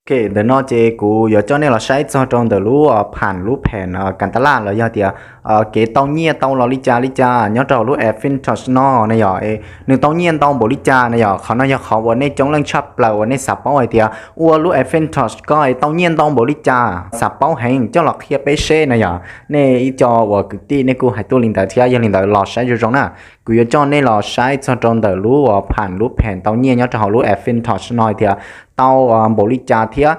Ok, ntawm no ces kuv yuav coj nej los saib txog rau ntawm lub pham lub phem kas tas laj los yog tias kev tau nyiaj tau los li cas li cas nyob rau hauv lub app Fintoch no na yom. Nws tau nyiaj ntau npaum li cas na yom. Qhov no yog qhov uas nej coob leej tshaj plaws uas nej xav paub hais tias ua lub app Fintoch ko es tau nyiaj ntau npaum li cas, xav paub heev, coj los qhia peb seb na yom. Nej ib co uas kwv tij nej kuj hais tuaj li ntawd thiab. Yog li ntawd los saib zoo zoo na. Kuv yuav coj nej los saib txog rau ntawm lub pham lub phem tau nyiaj nyob rau hauv lub app Fintoch no tias tau npaum li cas thiab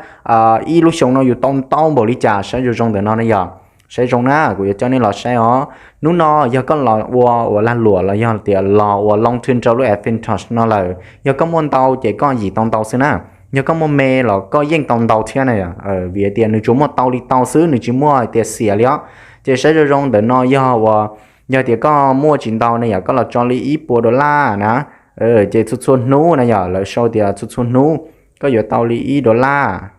ib lub xyoo no yus tau ntau npaum li cas. Saib zoo zoo ntawm no na yom. Saib zoo na, kuv yuav coj nej los saib os. Hnub no yog koj los ua ua lag luam los yog tias los ua loo thwj rau lub app Fintoch no lawm, yog koj muaj ntau ces koj yim tau ntau xwb na. Yog koj muaj me los koj yeej tau ntau thiab na yom. Vim tias nws tsuas muaj tau li tau xwb, nws tsis muaj tias xiam li os. Ces saib zoo zoo ntawm no yog uas, yog tias koj muaj tsis ntau na yom, koj los tso li ib puas dollar na, ces txhua txhua hnub na yom, lawv sau tias txhua txhua hnub koj yuav tau li ib dollar.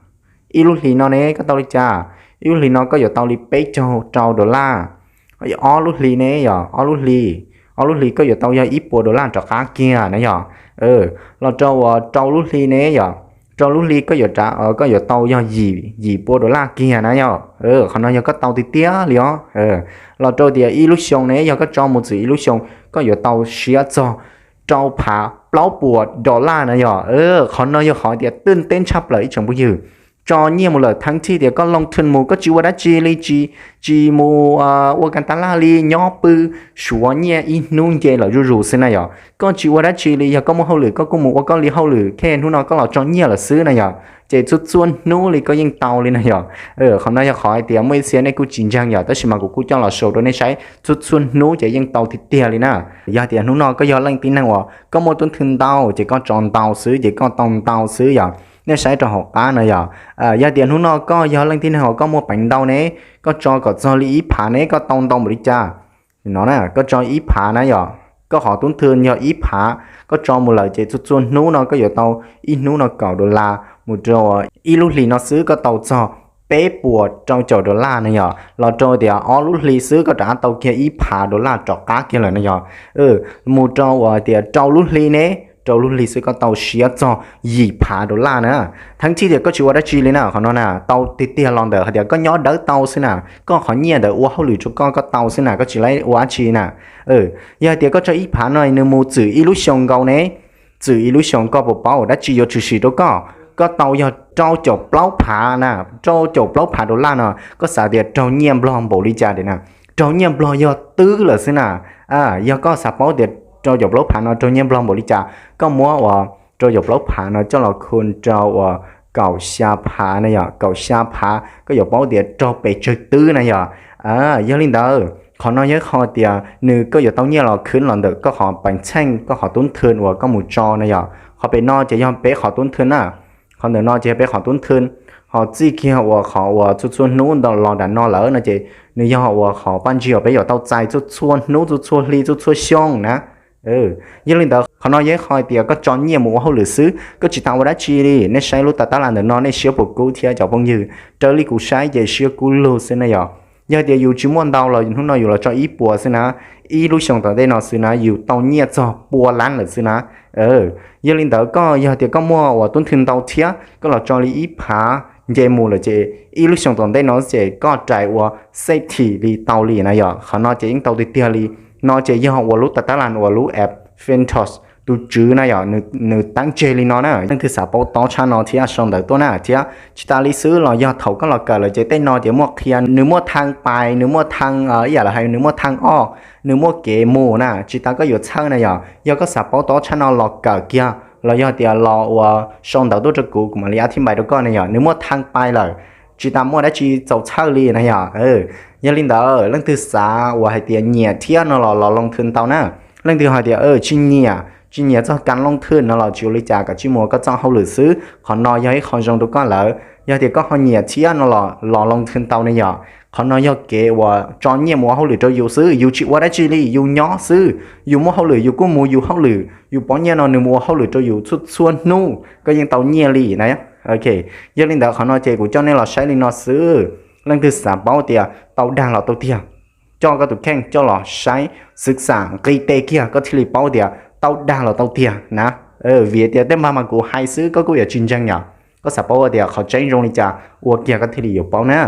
Ib lub hlis no ne koj tau li cas? Ib lub hlis no koj yuav tau li peb caug rau dollar. Ob lub hlis ne yom, ob lub hlis, ob lub hlis koj yuav tau yog ib puas dollar rov qab kiag na yom. Los rau uas rau lub hlis ne yom, rau lub hlis koj yuav, koj yuav tau yog yim, yim puas dollar kiag na yom. Qhov no yog koj tau tiag tiag li os. Los rau tias ib lub xyoo ne, yog koj tso mus txwm ib lub xyoo koj yuav tau siav txog rau phav plaub puas dollar na yom. Qhov no yog qhov tias twb teb tshaj plaws ib tsoom phooj ywg. Tso nyiaj mus lawm, thaj txij tias koj loo thwj mus koj tsis ua dab tsi li, tsis, tsis mus ua kas tas laj li, nyob pw suav nyiaj ib hnub nce lawm zuj zus xwb na yom. Koj tsis ua dab tsi li, yog koj muaj hauj lwm koj kuj mus ua koj li hauj lwm, ces hnub no koj los tso nyiaj lawm xwb na yom. Ces txhua txhua hnub li koj yeej tau li na yom. Qhov no yog qhov hais tias muaj ib txhia nej kuj tsis ntseeg yom, tab sis mas kuv kuj coj los sau rau nej saib, txhua txhua hnub ces yeej tau tiag tiag li na. Yog tias hnub no koj yog leej tib neeg uas koj muaj tub thwj ntau ces koj tso ntau xwb ces koj tau ntau xwb yom. Nej saib rau hauv qab na yom. Yog tias hnub no koj yog leej tib neeg uas koj muaj peev ntau ne, koj tso kom txog li ib phav ne koj tau ntau npaum li cas? No na, koj tso ib phav na yom, koj qhov tub thwj yog ib phav, koj tso mus lawm ces txhua txhua hnub no koj yuav tau ib hnub no kaum dollar, mus rau ib lub hlis no xwb koj tau txog peb puas rau caum dollar na yom. Los rau tias ob lub hlis xwb koj rov qab tau kiag ib phav dollar rov qab kiag lawm na yom. Mus rau uas tias rau lub hlis ne, rau lub hlis xwb koj tau siav txog yim phav dollar na. Thaj txij tias koj tsis ua dab tsi li na, qhov no na tau tiag tiag los ntawm hais tias koj nyob dawb tau xwb na, koj qhov nyiaj ntawd ua hauj lwm rau koj, koj tau xwb na, koj tsis laib ua dab tsi na. Yog hais tias koj tso ib phav no nws mus txwm ib lub xyoo nkaus ne, txwm ib lub xyoo koj puas paub dab tsi yuav tshwm sim rau koj? Koj tau yog rau caum plaub phav na, rau caum plaub phav dollar no koj xav tias raug nyiaj nplog npaum li cas tias na? Raug nyiaj nplog yog twb lawm xwb na. Yog koj xav paub tias rau caum plaub phav no raug nyiaj nplog npaum li cas, koj muab uas rau caum plaub phav no coj los khu rau uas kaum xya phav na yom, kaum xya phav koj yuav paub tias raug pes tsawg twb na yom. Yog li ntawd qhov no yog qhov tias nws koj yuav tau nyiaj los khwv los ntawm koj qhov peev xeej, koj qhov tub thwj uas koj mus tso na yom. Qhov pem no ces yog peb qhov tub thwj na. Qhov ntawm no ces yog peb qhov tub thwj. Ho txij kiag uas qhov uas txhua txhua hnub los nram no lawm no ces nws yog uas qhov paj ntsig uas peb yuav tau txais txhua txhua hnub, txhua txhua hli, txhua txhua xyoo na. Yog li ntawd qhov no yog qhov tias koj tso nyiaj mus ua hauj lwm xwb, koj tsis tas ua dab tsi li. Nej saib lub tas tab las ntawm no nej siab puas kub thiab cov phooj ywg? Raws li kuv saib ces siab kub lug xwb na yom. Yog tias yus tsis muaj ntau los hnub no yus los tso ib puas xwb na, ib lub xyoo tom ntej no xwb na yus tau nyiaj txog pua lab lawm xwb na. Yog li ntawd koj yog tias koj muaj uas tub thwj ntau thiab koj los tso li ib phav nce mus lawm ces ib lub xyoo tom ntej no ces koj rais ua xej thim li tau li na yom. Qhov no ces yeej tau tiag tiag li. No ces yog uas lub tas tab las uas lub app Fintoch tus tswv na yom, nws teeb tseg li no na. Leej twg xav paub tob tshaj no thiab sau ntawv tuaj na thiab. Tsis tas li xwb los yog thaum koj los kawm lawm ces tej no ces muaj qhia, nws muaj thaj pais, nws muaj thaj, ib yam li hais nws muaj thaj ob, nws muaj kev mus na, tsis tas koj yuav txhawj na yom. Yog koj xav paub tob tshaj no los kawm kiag los yog tias los uas sau ntawv tuaj rau kuv, kuv mam li a thib npais rau koj na yom. Nws muaj thaj pais lawm, tsis tas muaj dab tsi txaus txhawj li na yom. Yog li ntawd leej twg xav uas hais tias nyiam thiab no los los loo thwj ntau na. Leej twg hais tias tsis nyiam, tsis nyiam txog kas loo thwj no los tsis ua li cas, kom tsij mus ua koj txoj hauj lwm xwb, qhov no yog ib qho zoo rau koj lawm. Yog tias koj ho nyiam thiab no los los loo thwj ntau ne yom. Qhov no yog kev uas tso nyiaj mus ua hauj lwm rau yus xwb, yus tsis ua dab tsi li, yus nyob xwb, yus muaj hauj lwm yus kuj mus yus hauj lwm, yus pov nyiaj no nws mus ua hauj lwm rau yus txhua txhua hnub koj yeej tau nyiaj li na. Yog li ntawd qhov no ces kuv coj nej los saib li no xwb. Leej twg xav paub tias tau dag los tau tiag, coj koj tus kheej coj los saib xwv xam nqis tes kiag koj thiaj li paub tias tau dag los tau tiag na. Vim tias tej npag mas kuv hais xwb koj kuj yuav tsis ntseeg yom. Koj xav paub tias qhov tseeb zoo li cas, ua kiag koj thiaj li yuav paub na.